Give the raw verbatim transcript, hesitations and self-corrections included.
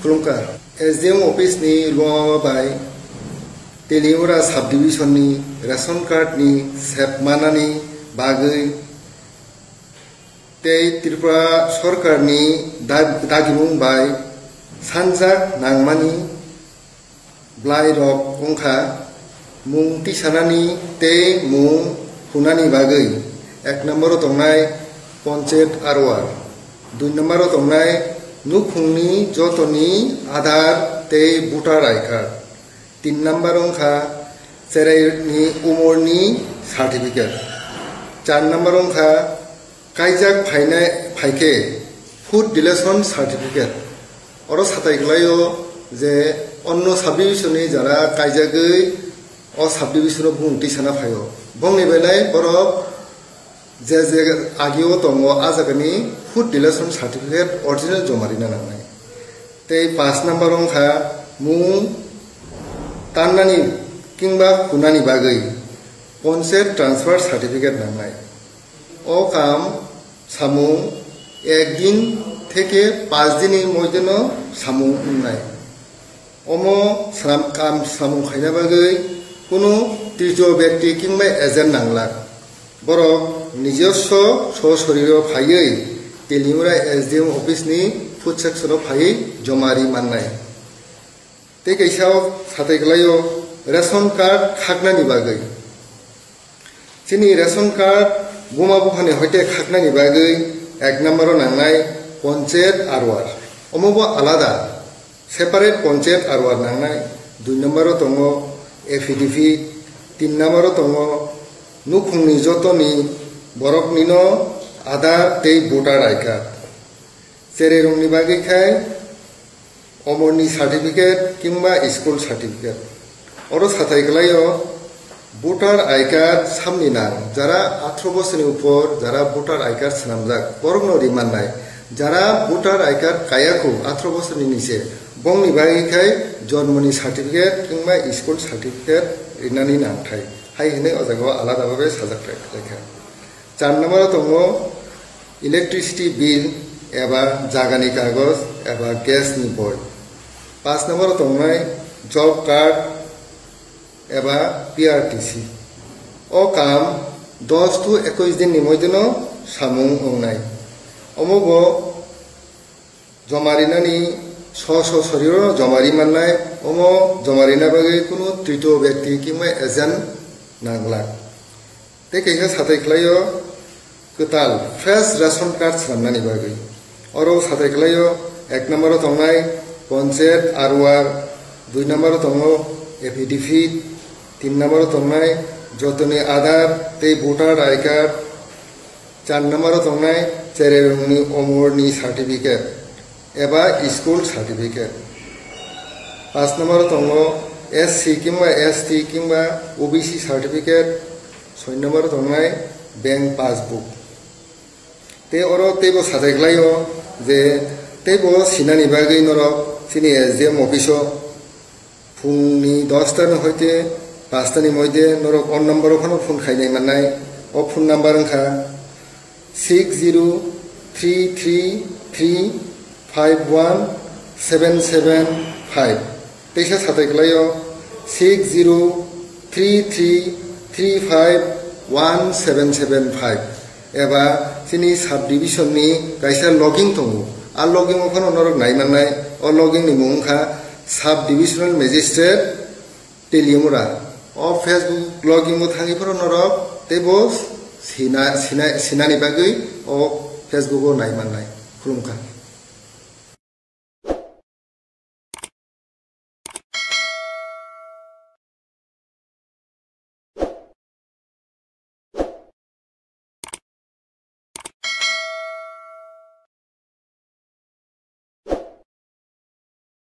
Khulumkha. S D M office ni luo bai Teliura subdivision ni ration card ni sep manani bagwi tei Tripura sorkar ni da-, dagimung bai sanjak nangmani blai rok wngkha mung tisanani tei mung hunani bagwi. Ek number o tongnai Panchayat Arwar, dui number o tongnai nukhungni jotoni Aadhaar tei voter I card, tin number wngkha cheraini umorni certificate, char number wngkha kaijak phainai phaikhe food deletion certificate. Oro satai klaio je onno subdivision ni jara kaijagwi o subdivision o bung tisana phaio. Bongni belai borok je je agio tongo, a jagani food deletion certificate original joma rina nangnai. Tei pash number wngkha mung tannani kingba hunani bagwi Panchayat transfer certificate nangnai. O kam samung ek din theke pash din ni moidheno samung wngnai. Omo swnam kam samung khaina bagwi kunu tritiyo byakti kingba agent nanglak. Borok nijoswo sosoriro phaiwi Teliura S D M office ni food section o phaiwi joma ri mannai. Tei kaisa o satai klaio ration card khaknani bagwi. Chini ration card buma buphani hoite khaknani bagwi ek number o nangnai Panchayat Arwar. Omo bo alada separate Panchayat Arwar nangnai. Dui number o tongo affidavit, tin number o tongo nukhungni jotoni boroknino Aadhaar tei voter I card. Chererokni bagwi khai omorni certificate kingba school certificate. Oro satai klaio voter I card samni nang, jara atharoh bosorni upor jara voter I card swnamjak borokno ri mannai. Jara voter I card kayakho atharoh bosorni nise, bongni bagwi khai jonmoni certificate kingba school certificate rinani nangthai hai hinwi o jaga o alada bhabe sajak laikha. Char number o tongo electricity bill eba jagani kagoj eba gas ni boi. Pash number o tongnai job card eba P R T C. O kam dos to ekwis din ni moidheno samung wngnai. Omo bo joma rinani so so soriro joma ri mannai, omo joma rina bagwi kunu tritiyo byakti kingba agent nanglak. Tei kaisa satai klaio kwtal fresh ration card swnamnani bagwi. Oro satai klaio ek number o tongnai Panchayat Arwar, dui number o tongo affidavit, tin number o tongnai jotoni Aadhaar tei voter I card, char number o tongnai chererokni omorni certificate eba school certificate. Pash number o tongo S C kingba S T kingba O B C certificate, soi number o tongnai bank passbook. Tei oro teibo sajai klaio je teibo sinani bagwi norok chini S D M office o phungni dosta ni hoite pasta ni moide norok o number o phano phone khainai mannai. O phone number wngkha six zero three three three five one seven seven five. Teisa satai klaio six zero three three three five one seven seven five. Eba chini subdivision ni kaisa logging tongo. A logging o phano norok nai mannai. O logging ni mung wngkha Sub Divisional Magistrate Teliamura. O Facebook logging o thangwi phano norok teibo sina, sina, sinani bagwi o Facebook o nai mannai. Khulumkha.